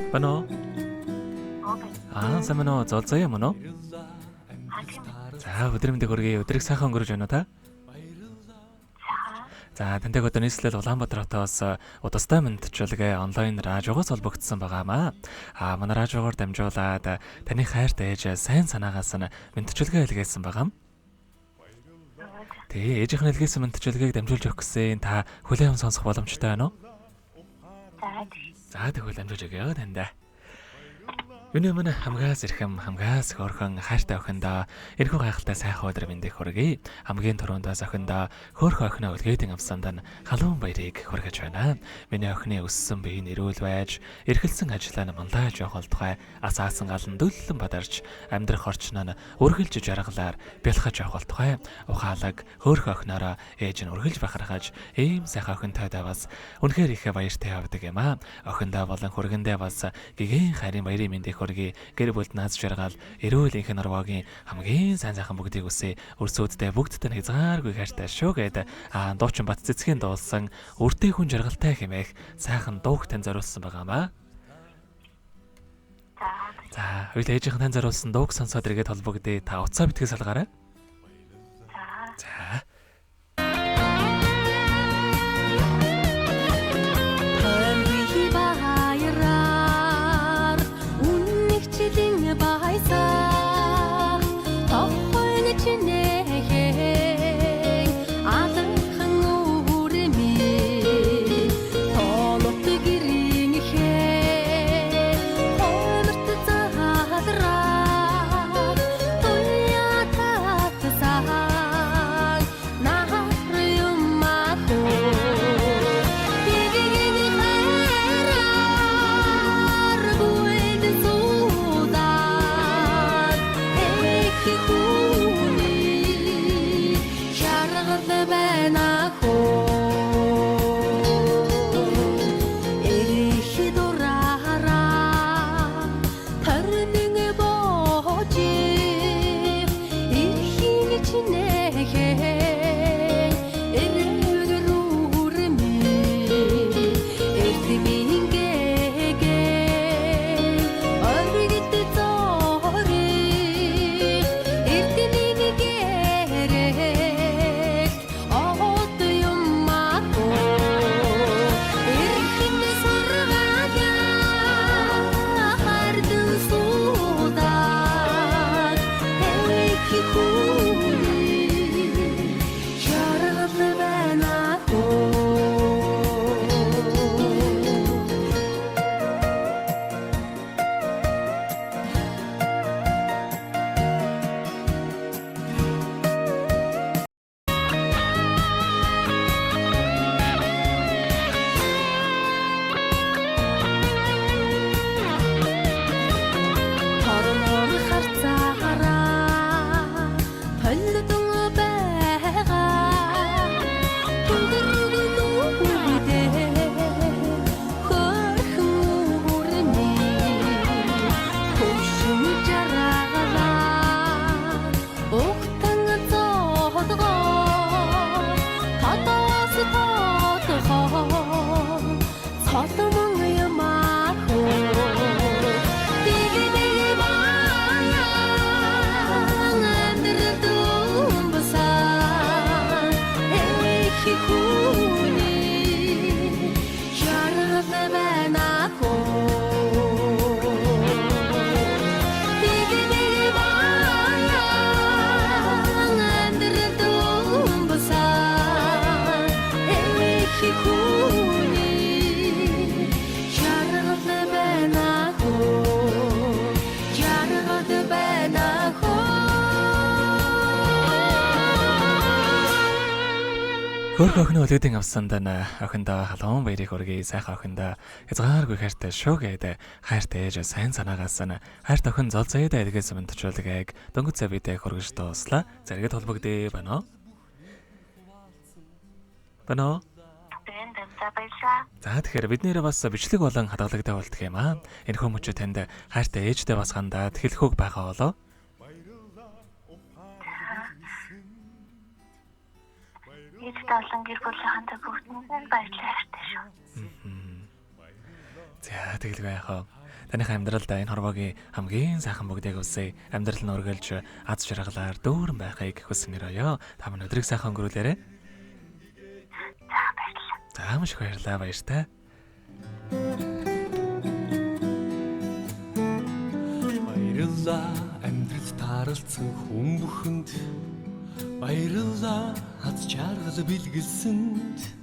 Байна уу? Аа, сайн байна уу? Зол заяа мөн үү? За, өдөр мэндийг хүргэе. Өдрийг сайхан өнгөрөж байна уу та? За, тантай одоо нийслэл Улаанбаатар хотоос удастай мэндчилгээ онлайн радиогоос холбогдсон байгаамаа. Аа, манай радиогоор дамжуулаад таны хайртай ээж сайн санаагаас нь мэндчилгээ илгээсэн байгаам. Тэгээ ээжийнх нь илгээсэн мэндчилгээг дамжуулж өгөх гэсэн та хүлээн сонсох боломжтой байна уу? За, тэгвэл дамжуулж өгье танд. Юуны өмнө хамгаас эрхэм, хамгаас хөөрхөн хайртай охиндоо эрхүү гайхалтай сайхан өдөр мэндийг хүргэе. Хамгийн түрүүнд бас охиндоо хөөрхөн охиноо өлгөөдөн авсанд нь халуун баярыг хүргэж байна. Миний охины өссөн бие нь эрүүл байж, эрхэлсэн ажлаа нь мунлааж явах болтугай, асаасан галан дүллэн бадарч, амьдрах орчин нь үргэлж жаргалаар бялхаж явах болтугай. Ухаалаг хөөрхөн охиноороо ээж нь үргэлж бахархаж, ийм сайхан охинтой бас үнэхээр их баяртай явдаг юм аа. Охиндоо болон хүргэндээ бас гигэн хайрын баярын мэндийг хүргэе. Гэр бүлд наз жаргал, эрүүл энх норвогийн хамгийн сайн сайхан бүгдийг үсэ. Өрсүүдтэй бүгдд нь хязгааргүй хайртай шүү гэд дуучин Бат цэцгийн дуулсан үрдээ хүн жаргалтай хэмээх сайхан дууг тань зориулсан байгаамаа. За, хоёул ээжийнхэн тань зориулсан дууг сонсоод эргээд холбогдъё. Та уцаа битгий салгаарай. За. Хөөрхөн охины өлөөдийн авсанд нь охиндоо халуун баярыг хүргэе. Сайхан охиндоо хязгааргүй хайртай шүү гэд хайртай ээж сайн санаагаас нь хайрт охин зол заяада илгээсэн мэндчүүлгээг дөнгөж цай бидэд хүргэж дууслаа. Зэрэгэд холбогдъё байна уу? Байна уу? За, тэгэхээр бид нэрээ бас бичлэг болон хадгалагдаа болдго юм аа. Энэ хүмүүчээ танд хайртай ээжтэй бас хандаад хэлэх үг байгаа болоо? Ээжтэй болон гэр бүлийнхэнтэй бүгдэнд нь баярлалаа, хайртай шүү. За, тэгэлгүй яах вэ? Таных амьдралд энэ хорвоогийн хамгийн сайхан бүгдийг үсье. Амьдрал нь үргэлж аз жаргалаар дүүрэн байхыг хүсэн өрөөё. Та минь өдрийг сайхан өнгөрүүлээрэй. За, баярлалаа. За, маш их баярлалаа. Баяртай. Баярлалаа амьдрал тааралцсан хүн бүхэнд. Баярлалаа аз жаргал бэлгэлсэнд.